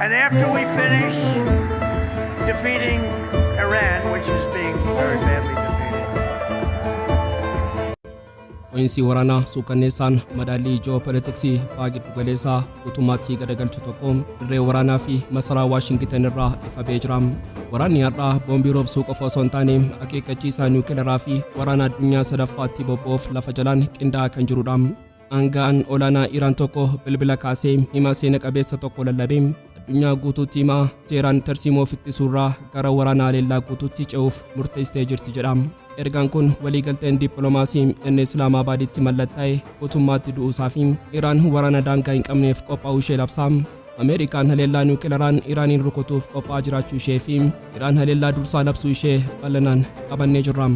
And after we finish defeating Iran, which is being very badly defeated, Dho'iinsi waraanaa suukanneessaan madaallii ji'oopolitiksii baha giddugaleessaa guutummaatti gadagalchu tokko dirree waraanaa fi masaraa Waashingitan irraa ifa ba'ee jira. Waraanni har'aa boombii roobsuu qofa osoo hin taane, akeekkachiisa niwukilaraa fi waraana addunyaa sadaffaatti bobba'uuf lafa jalaan qindaa'aa kan jirudha. Aanga'aan olaanaa Iraan tokko bilbila kaasee hima seena qabeessa tokko lallabee addunyaa guutuutti himaa, Teeraan tarsiimoo ittisuurraa gara waraana haleellaa guutuutti ce'uuf murteessitee jirti jedha. Ergaan kun waliigalteen dippiloomaasii inni Islaamaabaaditti mallattaa'e guutummaatti du'uusaa fi Iraan waraana daangaa hin qabneef qophaa'uu ishee labsa. Ameerikaan haleellaa niwukilaraan Iraaniin rukutuuf qophaa'aa jiraachuu ishee fi Iraan haleellaa dursaa labsuu ishee bal'inaan qabannee jirra.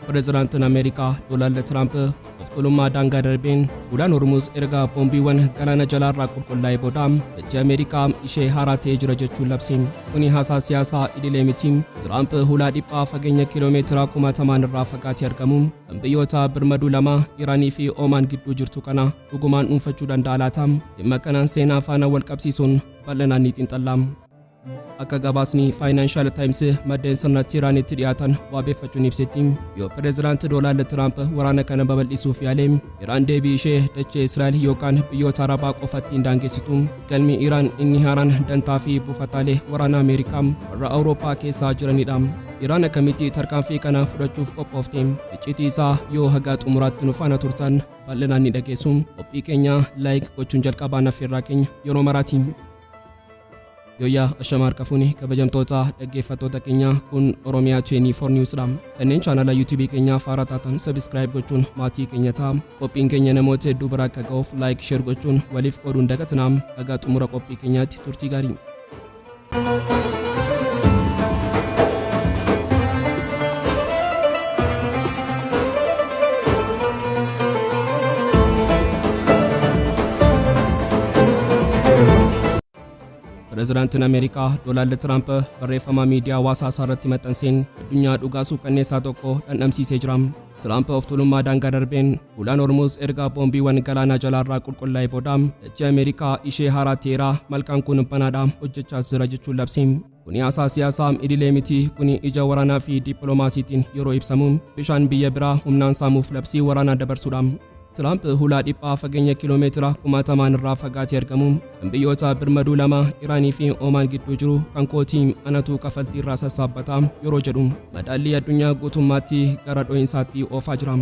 Pireezidaantiin Ameerikaa Doonaald Tiraamp of tuulummaa daangaa darbeen ulaan Hormuz erga boombiiwwan galaana jalaarraa qulqullaa'ee booda dachee Ameerikaa ishee haaraa ta'ee jira jechuun labse. Kuni haasaa siyaasaa idilee miti. Tiraamp hulaa dhiphaa fageenya kiiloomeetira kumaatamaan irraa fagaatee argamu kan biyyoota birmaduu lama, Iraanii fi Oomaan gidduu jirtu kana dhugumaan dhuunfachuu danda'a laata? Dhimma kanaan seenaa faana wal qabsiisuun bal'inaan ni xiinxalla. Akka gabaasni Financial Times maddeen sirna Teeraanitti dhiyaatan waabeeffachuun ibsetti, yoo Pireezidaanti Doonaald Tiraamp waraana kana babal'isuuf yaale, Iraan deebii ishee dachee Israa'el yookaan biyyoota Arabaa qofatti hin daangessitu. Galmi Iraan inni haaraan dantaa fi buufataalee waraana Ameerikaa warra Awurooppaa keessaa jiranidha. Iraan akkamitti tarkaanfii kana fudhachuuf qophoofte? Icciitii isaa yoo haga xumuraatti nu faana turtan bal'inaan ni dhageessu. Qophii keenya like gochuun jalqabaa naffeerraa keenya yeroo maraati. Yooyyaa, ashama harka fuuni, kabajamtoota dhaggeeffattoota keenya, kun Oromiyaa 24 News dha. Kanneen chaanala YouTube keenyaa haaraa taatan subscribe gochuun maatii keenya ta'a. Qophiin keenya namoota hedduu bira akka ga'uuf like, share gochuun waliif qooduun dagatinaa. Haga xumura qophii keenyaatti turtii gaarii. Pireezidaantiin Ameerikaa Doonaald Tiraamp barreeffama miidiyaa hawaasaa isaa irratti maxxanseen addunyaa dhugaa suukanneessaa tokko dhandhamsiisee jira. Tiraamp of tuulummaa daangaa darbeen ulaan Hormuz erga boombiiwwan galaanaa jalaarraa qulqullaa'ee booda dachee Ameerikaa ishee haaraa ta'eera, malkaan kun banaadha, hojjechaas jira jechuun labse. Kuni haasaa siyaasaa idilee miti, kuni ija waraanaa fi dippiloomaasiitiin yeroo ibsamu bishaan biyya biraa humnaan saamuuf labsii waraanaa dabarsuudha. Tiraamp hulaa dhiphaa fageenya kiiloomeetira kumaatamaan irraa fagaatee argamu kan biyyoota birmaduu lama, Iraanii fi Oomaan gidduu jiru kan kootii, anatu kafaltii irraa sassaabbata yeroo jedhu madaallii addunyaa guutummaatti gara dho'insaatti oofaa jira.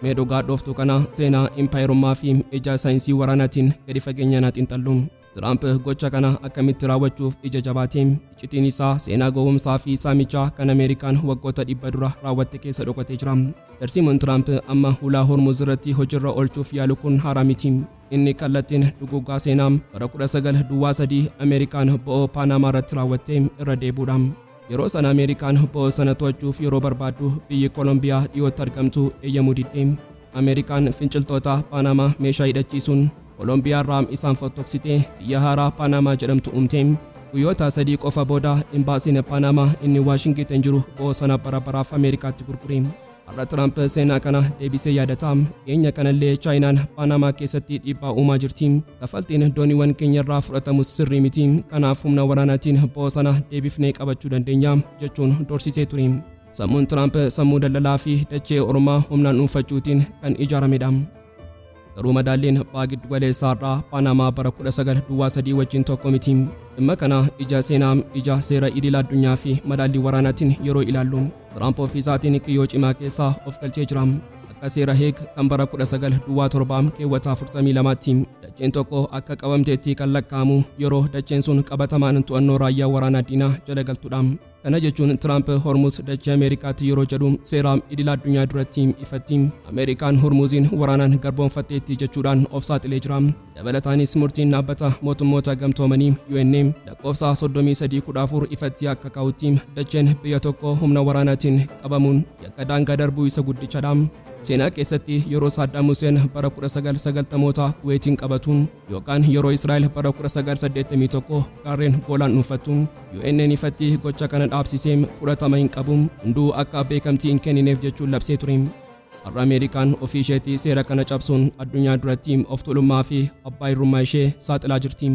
Mee dhugaa dhooftuu kana seenaa impaayerummaa fi ija saayinsii waraanaatiin gadi fageenyaan haa xiinxallu. Tiraamp gocha kana akkamitti raawwachuuf ija jabaate? Iccitiin isaa seenaa gowwomsaa fi saamichaa kan Ameerikaan waggoota 100 dura raawwatte keessa dhokatee jira. Tarsiimoon Tiraamp amma hulaa Hormuz irratti hojiirra oolchuuf yaalu kun haaraa miti. Inni kallattiin duguuggaa seenaa bara 1903 Ameerikaan bo'oo Paanaamaa irratti raawwatte irra deebi'uudha. Yeroo sana Ameerikaan bo'oo sana to'achuuf yeroo barbaaddu biyyi Kolombiyaa dhiyootti argamtu eeyyamuu didde. Ameerikaan finciltoota Paanaamaa meeshaa hidhachiisuun Kolombiyaa irraa isaan fottoqsitee biyya haaraa Paanaamaa jedhamtu uumte. Guyyoota 3 qofa booda imbaasiin Paanaamaa inni Waashingitan jiru bo'oo sana bara baraaf Ameerikaatti gurgure. Har'a Tiraamp seenaa kana deebisee yaadata. Dhiyeenya kanallee Chaayinaan Paanaamaa keessatti dhiibbaa uumaa jirti. Kaffaltiin dooniiwwan keenya irraa fudhatamus sirrii miti. Kanaaf humna waraanaatiin bo'oo sana deebifnee qabachuu dandeenya jechuun doorsisee ture. Sammuun Tiraamp sammuu daldalaa fi dachee ormaa humnaan dhuunfachuutiin kan ijaaramedha. Garuu madaalliin baha giddu galeessaa irraa Paanaamaa bara 1903 wajjin tokko miti. Dhimma kana ija seenaa, ija seera idil addunyaa fi madaallii waraanaatiin yeroo ilaallu, Tiraamp ofii isaatiin kiyyoo cimaa keessa of galchee jira. Akka seera Heeg kan bara 1907 keewwata 42tti, dacheen tokko akka qabamteetti kan lakkaa'amu yeroo dacheen sun qabatamaan to'annoo raayyaa waraanaa diinaa jala galtudha. Kana jechuun Tiraamp Hormuz dachee Ameerikaatti yeroo jedhu seera idil addunyaa duratti ifatti Ameerikaan Hormuziin waraanaan garboomfatteetti jechuudhaan of saaxilee jira. Dabalataanis murtiin dhaabbata mootummoota gamtoomanii, UN, lakkoofsa 3314 ifatti akka kaa'utti dacheen biyya tokko humna waraanaatiin qabamuun yakka daangaa darbuu isa guddichadha. Seenaa keessatti yeroo Saaddaam Huseen bara 1990moota Kuweetiin qabatu yookaan yeroo Israa'el bara 1981 gaarreen Goolaan dhuunfattu UN'n ifatti gocha kana dhaabsisee fudhatama hin qabu, hunduu akka beekamtii hin kennineef jechuun labsee ture. Har'a Ameerikaan ofii isheetii seera kana cabsuun addunyaa duratti of tuulummaa fi abbaa irrummaa ishee saaxilaa jirti.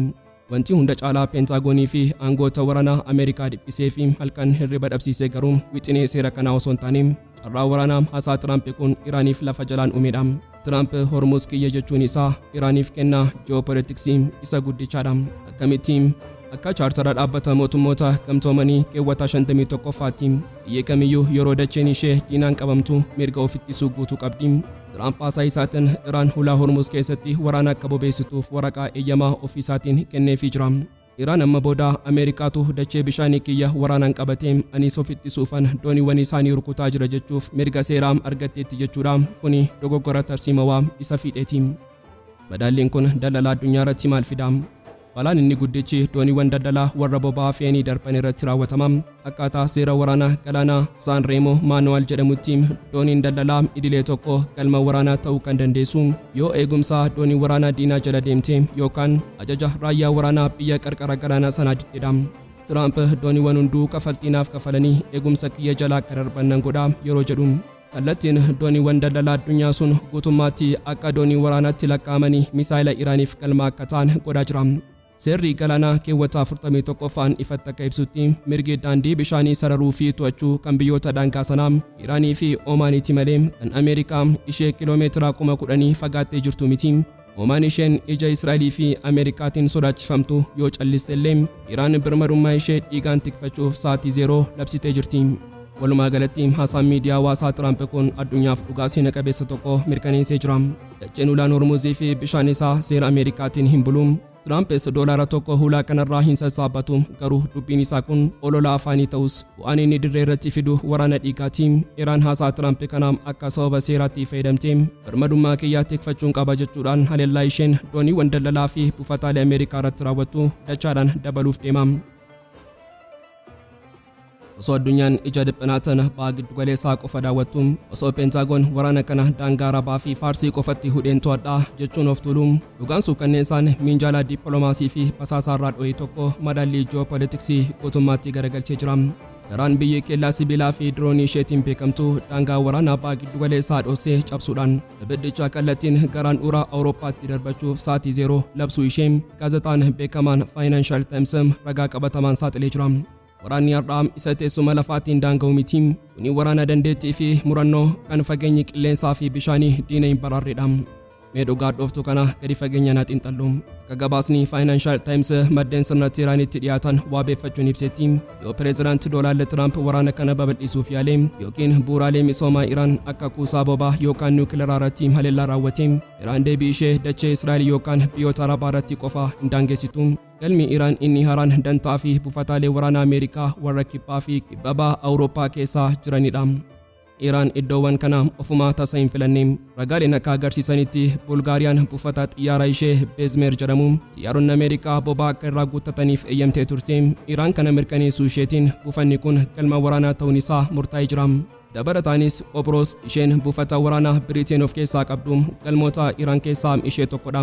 Wanti hunda caalaa Peentaagoonii fi aangoota waraanaa Ameerikaa dhiphisee fi halkan hirriba dhabsiisee garuu wixinee seera kanaa osoo hin taane carraa waraanaa haasaa Tiraamp kun Iraaniif lafa jalaan uumedha. Tiraamp Hormuz kiyya jechuun isaa Iraaniif kennaa ji'oopolitiksii isa guddichaadha. Akkamitti? Akka chaartara dhaabbata mootummoota gamtoomanii keewwata 51ffaatti biyyi kamiyyuu yeroo dacheen ishee diinaan qabamtu mirga of ittisuu guutuu qabdi. Tiraamp haasaa isaatiin Iraan hulaa Hormuz keessatti waraana akka bobeessituuf waraqaa eeyyamaa ofii isaatiin kenneefii jira. Iraan amma booda Ameerikaatu dachee bishaanii kiyya waraanaan qabatee anis of ittisuufan dooniiwwan isaanii rukutaa jira jechuuf mirga seeraa argatteetti jechuudha. Kuni dogoggora tarsiimawaa isa fiixeeti. Madaalliin kun daldala addunyaa irratti maal fida? Balaan inni guddichi dooniiwwan daldalaa warra boba'aa fe'anii darban irratti raawwatama. Akkaataa seera waraanaa galaanaa Saan Reemo Maanuwaal jedhamutti dooniin daldalaa idilee tokko galma waraanaa ta'uu kan dandeessu yoo eegumsa doonii waraanaa diinaa jala deemte yookaan ajaja raayyaa waraanaa biyya qarqara galaanaa sanaa diddedha. Tiraamp dooniiwwan hunduu kafaltii naaf kafalanii eegumsa kiyya jala akka darban nan godha yeroo jedhu, kallattiin dooniiwwan daldalaa addunyaa sun guutummaatti akka doonii waraanaatti lakkaa'amanii misaayila Iraaniif galma akka ta'an godhaa jira. Seerri galaanaa keewwata 41ffaan ifatti akka ibsutti mirgi daandii bishaanii sararuu fi to'achuu kan biyyoota daangaa sanaa Iraanii fi Omaaniiti malee kan Ameerikaa ishee kiloomeetira 10,000 fagaattee jirtu miti. Omaan isheen ija Israa'elii fi Ameerikaatiin sodaachifamtu yoo calliste illee Iraan birmadummaa ishee dhiigaan tikfachuuf sa'aatii zeeroo labsitee jirti. Walumaa galatti haasaan miidiyaa hawaasaa Tiraamp kun addunyaaf dhugaa seena qabeessa tokko mirkaneessee jira. Dacheen ulaan Hormuzii fi bishaan isaa seera Ameerikaatiin hin bulu. Tiraampis doolaara tokko hulaa kanarraa hin sassaabbatu. Garuu dubbiin isaa kun olola afaanii ta'us bu'aan inni dirree irratti fidu waraana dhiigaati. Iraan haasaa Tiraamp kana akka sababa seeraatti fayyadamtee birmadummaa kiyyaa tikfachuun qaba jechuudhaan haleellaa isheen dooniiwwan daldalaa fi buufataalee Ameerikaa irratti raawwattu dachaadhaan dabaluuf deema. Osoo addunyaan ija dhiphinaatiin baha giddugaleessaa qofa daawwattu, osoo Peentaagoon waraana kana daangaa Arabaa fi Faarsii qofatti hudheen to'adhaa jechuun of tuulu, dhugaan suukanneessaan minjaala dippiloomaasii fi basaasaarraa dho'e tokko madaallii ji'oopolitiksii guutummaatti garagalchee jira. Iraan biyyi kellaa sibiilaa fi diroonii isheetiin beekamtu daangaa waraanaa baha giddugaleessaa dhoosee cabsuudhaan ibiddicha kallattiin gara handhuura Awurooppaatti darbachuuf sa'aatii zeeroo labsuu ishee gaazexaan beekamaan Financial Times ragaa qabatamaan saaxilee jira. Waraanni har'aa isa teessuma lafaatiin daanga'u miti. Kuni waraana dandeettii fi murannoo kan fageenyi qilleensaa fi bishaanii diina hin baraarredha. Mee dhugaa dhooftuu kana gadi fageenyaan haa xiinxallu. Akka gabaasni Financial Times maddeen sirna Teeraanitti dhiyaatan waabeeffachuun ibsetti, yoo Pireezidaant Doonaald Tiraamp waraana kana babal'isuuf yaale yookiin bu'uuraalee misoomaa Iraan akka kuusaa boba'aa yookaan niwukilaraa irratti haleellaa raawwate, Iraan deebii ishee dachee Israa'el yookaan biyyoota Arabaa irratti qofa hin daangessitu. Galmi Iraan inni haaraan dantaa fi buufataalee waraanaa Ameerikaa warra kibbaa fi kibba baha Awurooppaa keessa jiranidha. Iraan iddoowwan kana ofumaa tasa hin filanne. Ragaaleen akka agarsiisanitti Bulgaariyaan buufata xiyyaara ishee Beezmeer jedhamu xiyyaaronni Ameerikaa boba'aa akka irraa guuttataniif eeyyamtee turte. Iraan kana mirkaneessuu isheetiin buufanni kun galma waraanaa ta'uun isaa murtaa'ee jira. Dabalataanis Qophiroos isheen buufata waraanaa Biriteen of keessaa qabdu galmoota Iraan keessaa ishee tokkodha.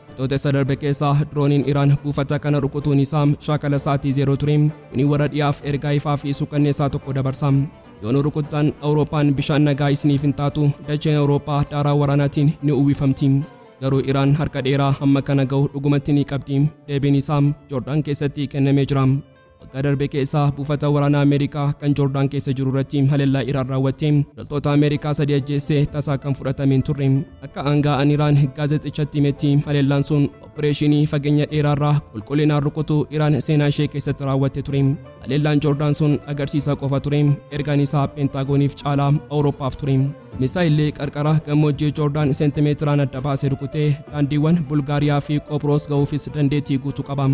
Bitootessa darbe keessa dirooniin Iraan buufata kana rukutuun isaa shaakala sa'aatii zeeroo ture. Kuni warra dhiyaaf ergaa ifaa fi suukanneessaa tokko dabarsa. Yoo nu rukuttan Awurooppaan bishaan nagaa isiniif hin taatu, dacheen Awurooppaa daaraa waraanaatiin ni uwwifamti. Garuu Iraan harka dheeraa hamma kana ga'u dhugumatti ni qabdi. Deebiin isaa Joordaan keessatti kennamee jira. Waggaa darbe keessa buufata waraanaa Ameerikaa kan Joordaan keessa jiru irratti haleellaa Iraan raawwatte loltoota Ameerikaa 3 ajjeesse tasaa kan fudhatame hin turre. Akka aanga'aan Iraan gaazexichatti himetti haleellaan sun oppireeshinii fageenya dheeraarraa qulqullinaan rukutuu Iraan seenaa ishee keessatti raawwatte ture. Haleellaan Joordaan sun agarsiisa qofa ture. Ergaan isaa Peentagooniif caalaa Awurooppaaf ture. Misaayilli qarqara gammoojjii Joordaan seentimeetiraan adda baasee rukutee daandiiwwan Bulgaariyaa fi Qophiroos ga'uufis dandeettii guutuu qaba.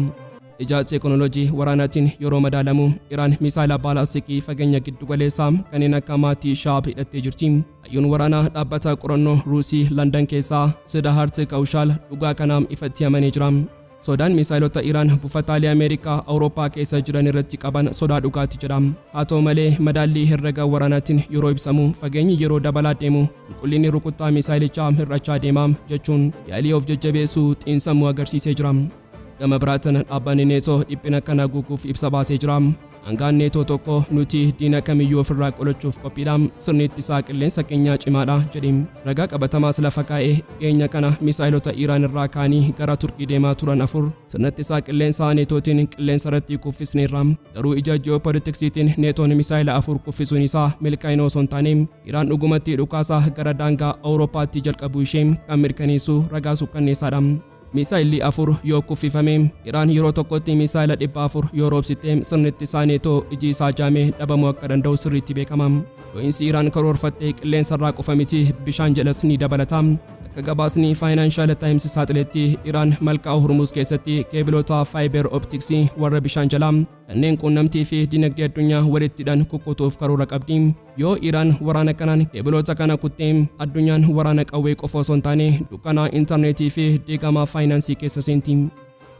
Ija teeknooloojii waraanaatiin yeroo madaalamu Iraan misaayila baalaastikii fageenya giddugaleessaa kanneen akka Maatii Shaab hidhattee jirti. Hayyuun waraanaa dhaabbata qorannoo Ruusii Landan keessaa Siddharth Kaushaal dhugaa kana ifatti amanee jira. Sodaan misaayilota Iraan buufataalee Ameerikaa Awurooppaa keessa jiran irratti qaban sodaa dhugaati jedha. Haa ta'u malee madaallii herrega waraanaatiin yeroo ibsamu fageenyi yeroo dabalaa deemu qulqullinni rukuttaa misaayilichaa hir'achaa deema jechuun yaalii of jajjabeessuu xiinsammuu agarsiisee jira. Gama biraatiin dhaabbanni Neetoo dhiphina kana guuguuf ibsa baasee jira. Hangaan Neetoo tokko nuti diina kamiyyuu ofirraa qolachuuf qophiidha. Sirni ittisaa qilleensa keenyaa cimaadha jedhe. Ragaa qabatamaas lafa kaa'ee dhiyeenya kana misaayilota Iraan irraa ka'anii gara Turkii deemaa turan 4 sirna ittisaa qilleensaa Neetootiin qilleensa irratti kuffisneerra. Garuu ija ji'oopolitiksiitiin Neetoon misaayila 4 kuffisuun isaa milkaa'ina osoo hin taane Iraan dhugumatti dhukaasa gara daangaa Awurooppaatti jalqabuu ishee kan mirkaneessu ragaa sukkanneessaadha. Misaayilli 4 yoo kuffifame, Iraan yeroo tokkotti misaayila 400 yoo roobsite sirni ittisaa Neetoo iji isaa jaamee dhabamuu akka danda'u sirriitti beekama. Dho'iinsi Iraan karoorfatte qilleensarraa qofa miti, bishaan jalas ni dabalata. Akka gabaasni Financial Times saaxiletti, Iraan Malkaa Hormuz keessatti keebiloota fiber optics warra bishaan jalaa kanneen quunnamtii fi dinagdee addunyaa walitti hidhan kukkutuuf karoora qabdi. Yoo Iraan waraana kanaan keebiloota kana kutte, addunyaan waraana qawwee qofa osoo hin taane dukkana intarneetii fi diigama faayinaansii keessa seenti.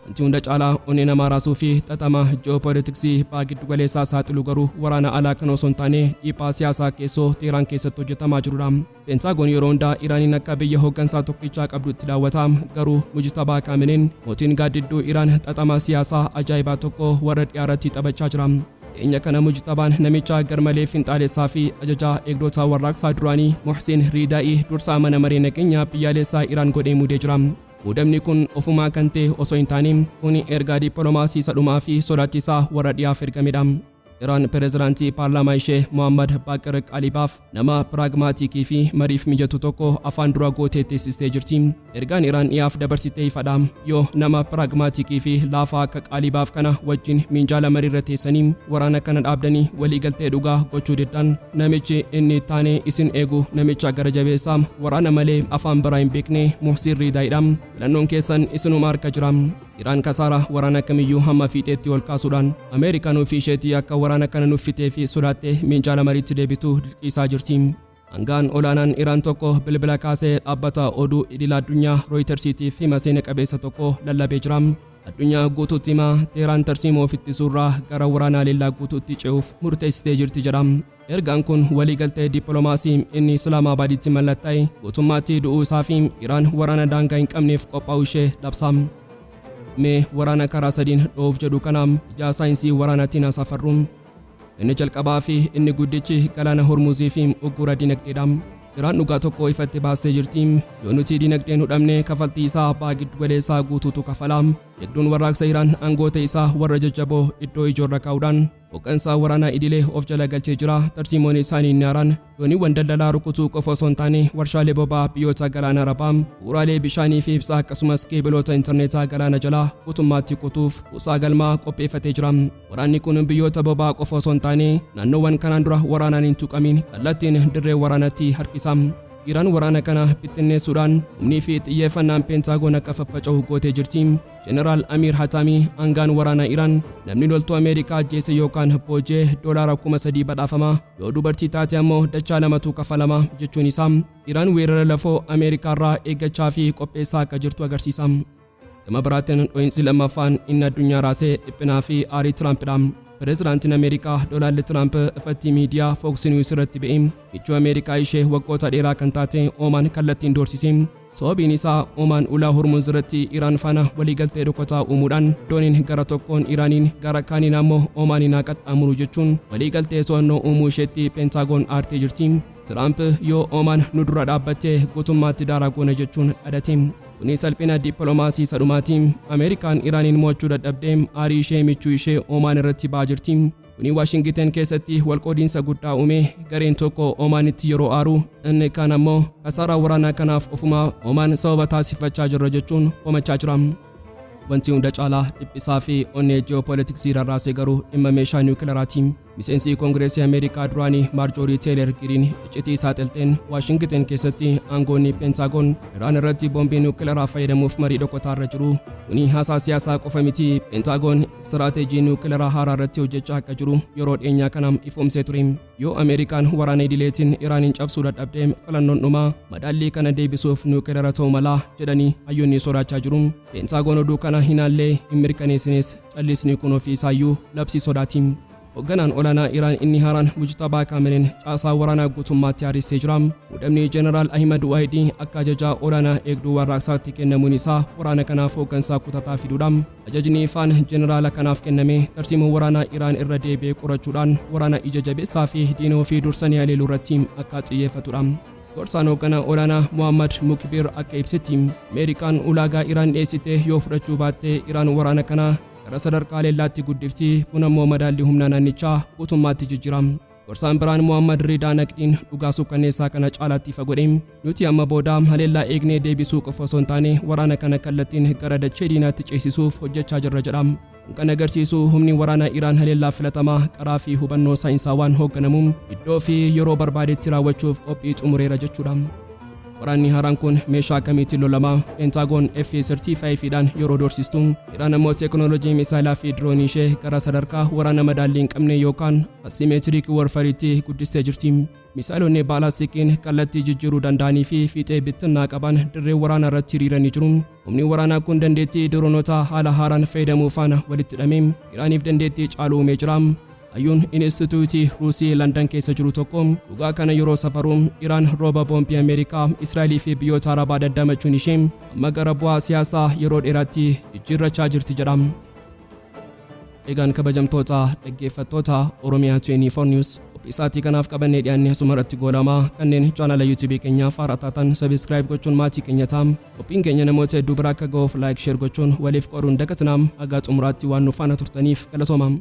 Wanti hunda caalaa onnee namaa raasuu fi xaxama ji'oopolitiksii baha giddugaleessaa saaxilu garuu waraana alaa kana osoo hin taane dhiibbaa siyaasaa keessoo Teeraan keessatti hojjetamaa jirudha. Peentaagoon yeroo hundaa Iraaniin akka biyya hooggansaa tokkichaa qabdutti daawwata. Garuu Mujtabaa Kaameneen, mootiin gaaddidduu Iraan, xaxama siyaasaa ajaa'ibaa tokko warra dhiyaarratti taphachaa jira. Dhiyeenya kana Mujtabaan namicha garmalee finxaalessaa fi ajajaa eegdota warraaqsaa duraanii Mohsin Ridaa'ii dursaa mana maree nageenyaa biyyaalessaa Iraan godhee muudee jira. Muudamni kun ofumaa kan ta'e osoo hin taane, kuni ergaa dippiloomaasii isa dhumaa fi sodaachisaa warra dhiyaaf ergamedha. Iraan pirezidaantii paarlaamaa ishee Mohammad Baaqir Qaalibaaf nama piraagmaatikii fi mariif mijatu tokko afaan dura gootee teessistee jirti. Ergaan Iraan dhiyaaf dabarsite ifadha. Yoo nama piraagmaatikii fi laafaa akka Qaalibaaf kana wajjin minjaala mariirra teessanii waraana kana dhaabdanii waliigaltee dhugaa gochuu diddan, namichi inni taanee isin eegu namicha gara jabeessaa waraana malee afaan biraa hin beekne Muhsin Ridaayidha. Filannoon keessan isinuma harka jira. Iraan kasaaraa waraana kamiyyuu hamma fiixeetti ol kaasuudhaan Ameerikaan ofii isheetii akka waraana kana nuffitee fi sodaattee minjaala mariitti deebitu dirqiisaa jirti. Hangaan olaanaan Iraan tokko bilbila kaasee dhaabbata oduu idil addunyaa Rooyitersiitiif hima seena qabeessa tokko lallabee jira. Addunyaa guutuutti himaa Teeraan tarsiimoo of ittisuurraa gara waraanaa leellaa guutuutti ce'uuf murteessitee jirti jedha. Ergaan kun waliigaltee dippiloomaasii inni Islaamaabaaditti mallattaa'e guutummaatti du'uu isaa fi Iraan waraana daangaa hin qabneef qophaa'uu ishee labsa. Mee waraana karaa sadiin dho'uuf jedhu kana ijaa saayinsii waraanaatiin haasaafarru. Inni jalqabaa fi inni guddichi galaana Hormuzii fi uggura dinagdeedha. Iraan dhugaa tokko ifatti baastee jirti. Yoo nuti dinagdeen hudhamne, kafaltii isaa baha giddugaleessaa guutuutu kafala. Eegduun warraaqsa Iraan aangoota isaa warra jajjaboo iddoo ijoorra kaa'uudhaan hooggansa waraanaa idilee of jala galchee jira. Tarsiimoon isaanii inni haaraan dooniiwwan daldalaa rukutuu qofa osoo hin taane warshaalee boba'aa biyyoota galaana Arabaa, bu'uuraalee bishaanii fi ibsaa, akkasumas keebiloota intarneetaa galaana jalaa guutummaatti kutuuf kuusaa galmaa qopheeffatee jira. Waraanni kun biyyoota boba'aa qofa osoo hin taane naannoowwan kanaan dura waraanaan hin tuqamiin kallattiin dirree waraanaatti harkisa. Iraan waraana kana bittinneessuudhaan humnii fi xiyyeeffannaan Peentaagoon akka faffaca'u gootee jirti. Jeneraal Amiir Hataamii, hangaan waraanaa Iraan, namni loltuu Ameerikaa ajjeese yookaan booji'e doolaara 3,000 badhaafama, yoo dubartii taate ammoo dachaa lamatu kafalama jechuun isaa Iraan weerara lafoo Ameerikaarraa eeggachaa fi qopheessaa akka jirtu agarsiisa. Gama biraatiin dho'iinsi lammaffaan inni addunyaa raasee dhiphinaa fi aarii Tiraampidha. Pireezidaantiin Ameerikaa Doonaald Tiraamp ifatti miidiyaa Fox News irratti ba'ee michuu Ameerikaa ishee waggoota dheeraa kan taate Oomaan kallattiin doorsise. Sababiin isaa Oomaan ulaa Hormuz irratti Iraan faana waliigaltee dhokataa uumuudhaan dooniin gara tokkoon Iraaniin gara kaaniin ammoo Oomaaniin haa qaxxaamuru jechuun waliigaltee to'annoo uumuu isheetti Peentaagoon aartee jirti. Tiraamp yoo Oomaan nu dura dhaabbattee guutummaatti daaraa goona jechuun dhadate. Kuni salphina dippiloomaasii isa dhumaati. Ameerikaan Iraaniin mo'achuu dadhabdee aarii ishee michuu ishee Oomaan irratti ba'aa jirti. Kuni Waashingiten keessatti walqoodiinsa guddaa uume. Gareen tokko Oomaanitti yeroo aaru, inni kaan ammoo kasaaraa waraanaa kanaaf ofumaa Oomaan sababa taasifachaa jirra jechuun komachaa jira. Wanti hunda caalaa dhiphisaa fi onnee ji'oopolitiksii rarraase garuu dhimma meeshaa niwukilaraati. Miseensi Koongireesii Ameerikaa duraanii Maarjoorii Teeler Giriin iccitii saaxilteen Waashingiten keessatti aangoonni Peentaagoon Iraan irratti boombii niwukilaraa fayyadamuuf marii dhokotaarra jiru. Kuni haasaa siyaasaa qofa miti. Peentaagoon istiraateejii niwukilaraa haaraa irratti hojjechaa akka jiru yeroo dhiyeenyaa kana ifoomsee ture. Yoo Ameerikaan waraana idileetiin Iraaniin cabsuu dadhabde, filannoon dhumaa madaallii kana deebisuuf niwukilara ta'uu mala jedhanii hayyoonni sodaachaa jiru. Peentaagoon oduu kana hin haallee hin mirkaneessines, callisni kun ofii isaayyuu labsii sodaati. Hoogganaan olaanaa Iraan inni haaraan Mujtabaa Kaamereen caasaa waraanaa guutummaatti haaressee jira. Muudamni Jeneraal Ahimad Waahidii akka ajajaa olaanaa Eegduu Warraaqsaatti kennamuun isaa waraana kanaaf hooggansaa kutataa fiduudha. Ajajni ifaan jeneraala kanaaf kenname tarsiimoo waraanaa Iraan irra deebi'ee qorachuudhaan waraana ija jabeessaa fi diina ofii dursanii haleeluu irratti akka xiyyeeffatudha. Gorsaan hoogganaa olaanaa Muhammad Mukbir akka ibsetti, Ameerikaan ulaagaa Iraan dhiyeessite yoo fudhachuu baatte Iraan waraana kana gara sadarkaa haleellaatti guddifti, kun ammoo madaallii humnaa naannichaa guutummaatti jijjiira. Gorsaan biraan Muhammad Ridaa Naqdiin dhugaa suukkanneessaa kana caalaatti ifa godhe. Nuti amma booda haleellaa eegnee deebisuu qofa osoo hin taane waraana kana kallattiin gara dachee diinaatti ceesisuuf hojjechaa jirra jedha. Kun kan agarsiisu humni waraanaa Iraan haleellaa filatamaa qaraa fi hubannoo saayinsaawaan hoogganamu iddoo fi yeroo barbaadetti raawwachuuf qophii xumureera jechuudha. Waraanni haaraan kun meeshaa akkamiitiin lolama? Peentaagoon F-35 dhaan yeroo doorsistu, Iraan ammoo teeknooloojii misaayilaa fi diroonii ishee gara sadarkaa waraana madaallii hin qabne yookaan asymmetric warfare'tti guddistee jirti. Misaayilonni baalastikiin kallattii jijjiiruu danda'anii fi fiixee bittinnaa qaban dirree waraanaa irratti hiriiranii jiru. Humni waraanaa kun dandeettii diroonota haala haaraan fayyadamuu faana walitti hidhamee Iraaniif dandeettii caalu uumee jira. Hayyuun Inistituutii Ruusii Landan keessa jiru tokko dhugaa kana yeroo safaru, Iraan rooba boombii Ameerikaa, Israa'elii fi biyyoota Arabaa daddamachuun ishee amma gara bu'aa siyaasaa yeroo dheeraatti jijjiirrachaa jirti jedha. Egaan kabajamtoota dhaggeeffattoota Oromiyaa 24 News, qophii isaatii kanaaf qabannee dhiyaanne asuma irratti goolama. Kanneen chaanala YouTube keenyaaf haaraa taatan subscribe gochuun maatii keenya ta'a. Qophiin keenya namoota hedduu bira akka ga'uuf like, share gochuun waliif qooduun dagatinaa. Haga xumuraatti waan nu faana turtaniif galatooma.